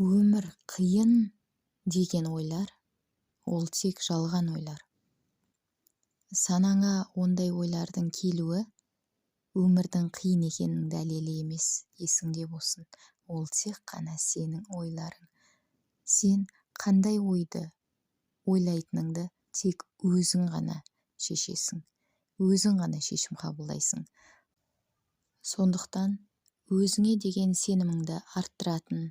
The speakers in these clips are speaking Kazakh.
Өмір қиын деген ойлар ол тек жалған ойлар. Санаңа ондай ойлардың келуі өмірдің қиын екенінің дәлелі емес, есіңде болсын. Ол тек қана сенің ойларың. Сен қандай ойды ойлайтыныңды тек өзің ғана шешесің, өзің ғана шешім қабылдайсың. Сондықтан өзіңе деген сеніміңді арттыратын,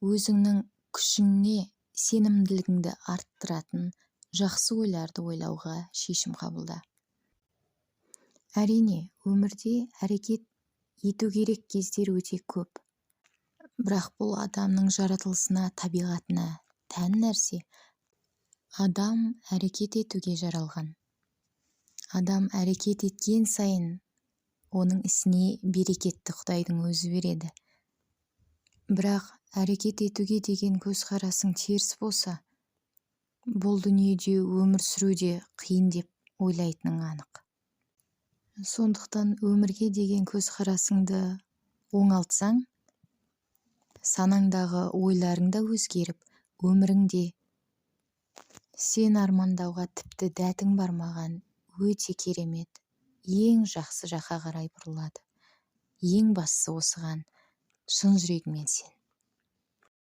өзіңнің күшіңе сенімділігіңді арттыратын жақсы ойларды ойлауға шешім қабылда. Әрине, өмірде әрекет ету керек кездер өте көп. Бірақ бұл адамның жаратылысына, табиғатына тән нәрсе. Адам әрекет етуге жаралған. Адам әрекет еткен сайын оның ісіне берекетті Құдайдың өзі береді. Бірақ әрекет етуге деген көзқарасың теріс болса, бұл дүниеде өмір сүру де қиын деп ойлайтының анық. Сондықтан өмірге деген көзқарасыңды оңалтсаң, санаңдағы ойларың да өзгеріп, өмірің де сен армандауға тіпті дәтің бармаған өте керемет, ең жақсы жаққа қарай бұрылады. Ең бастысы, осыған шын жүрегіңмен сен.